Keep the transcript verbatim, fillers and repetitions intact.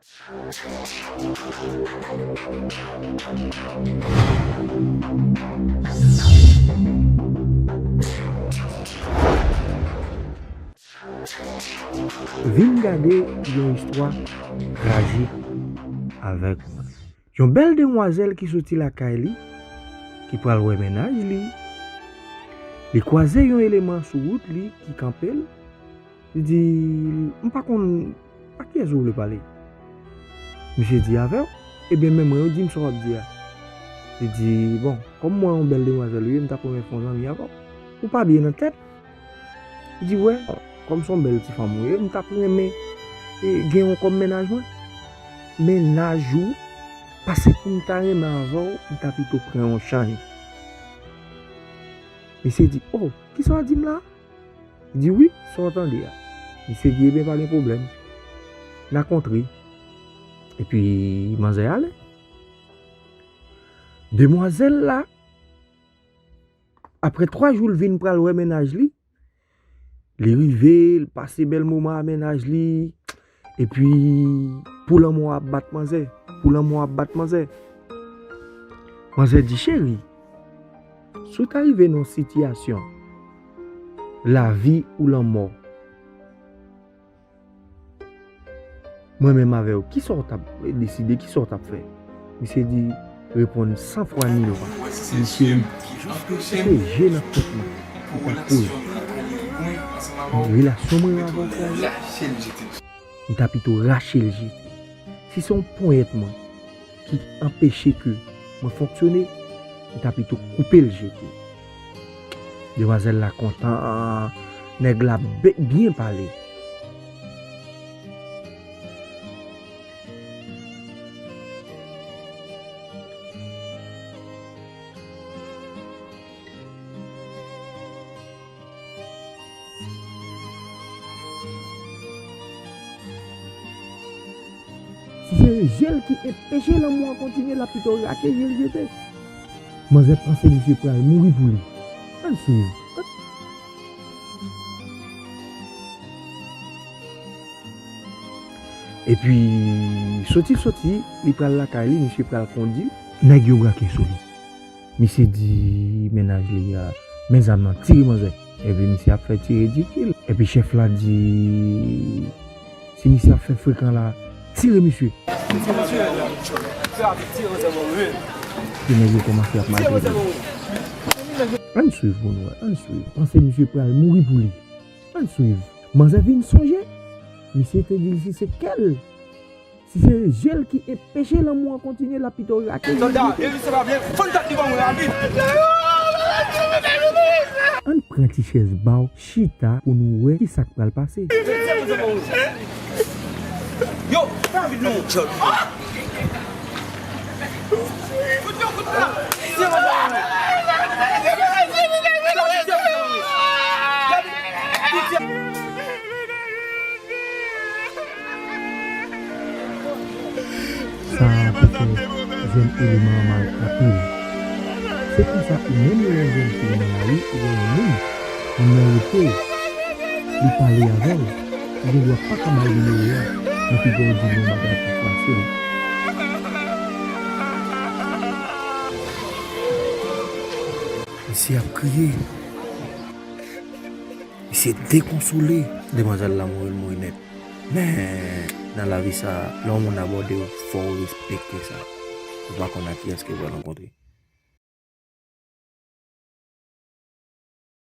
Vin gade yon istwa trajik avèk mwen. Yon bèl demwazèl ki soti lakay li, ki pral wè mennaj li, li kwaze yon eleman sou wout li ki kanpe l. Li di, "M pa konn a kiyès ou vle pale." Misye di, "Avè w?" "Ebyen, men mwen, yo di m sa w ap di a." Li di, "Bon, kòm mwen yon bèl demwazèl ou ye, m t ap renmen fè yon zanmi avè w. Ou pa byen nan tèt." Li di, "Wè, kòm se yon bèl ti fanm ou ye, m t ap renmen, e, gen yon kòm mennaj mwen." "Mennaj ou? Pase pou m ta renmen avè w, m ta pito pran yon chanj." Misye di, "O, kisa w di m la?" Li di, "Wi, sa w tande a." Misye di, "Ebyen, pa gen pwoblèm. N a kontre." Epi, manzè ale. Demwazèl la, apre twa jou, l vin pral wè mennaj li. Li rive, l pase bèl moman a mennaj li. Epi, pou lanmò ap bat manzè. Pou lanmò ap bat manzè. Manzè di, "Cheri, si w ta rive nan yon sitiyasyon, lavi ou lanmò, mwen menm avè w, kisa w t ap deside, kisa w t ap fè?" Misye di, reponn san fwa ni lwa. Misye di, "Se je nan tèt mwen ki konn koze. Relasyon mwen avè w, frè, m ta pito rache l jete. Si se yon ponyèt mwen ki anpeche ke mwen fonksyone, m ta pito koupe l jete." Demwazèl la kontan, nèg la be-, byen pale. Si se je l ki enpeche lanmou an kontinye, l ap pito rache je l jete. Manzè panse misye pral mouri pou li. Ann swiv. Epi, soti, soti, li pral lakay li, misye pral kondi. Nèg yo brake sou li. Misye di mennaj li a, "Men zam nan, tire manzè." Epi misye ap fè ti ridikil. Epi chèf la di, "Si misye ap fè frekan la, tire misye." Epi nèg yo kòmanse ap maltrete l. Ann swiv pou nou wè, ann swiv. Panse misye pral mouri pou li. Ann swiv. Manzè vin sonje, misye te di l si se kè l, si se je l ki enpeche lanmou an kontinye, l ap pito rache je l jete. Ann pran ti chèz ba w, chita pou nou wè ki sa k pral pase. Yo, pa vin non. Sa a te fè jèn eleman an mal anpil. Se konsa ou menm lè yon jèn fi nan lari, ou wè yon moun, moun nan rete w, li pale avè w, ou gen dwa pa ka bay nimewo a, men figi w di l yon bagay pou fwasyel. Misye ap kriye. Misye dekonsole. Demwazèl la mouri, l mouri nèt. Men, nan lavi sa, lè yon moun abòde w, fò w respekte sa. Ou pa konn ak kiyès ke w pral rankontre.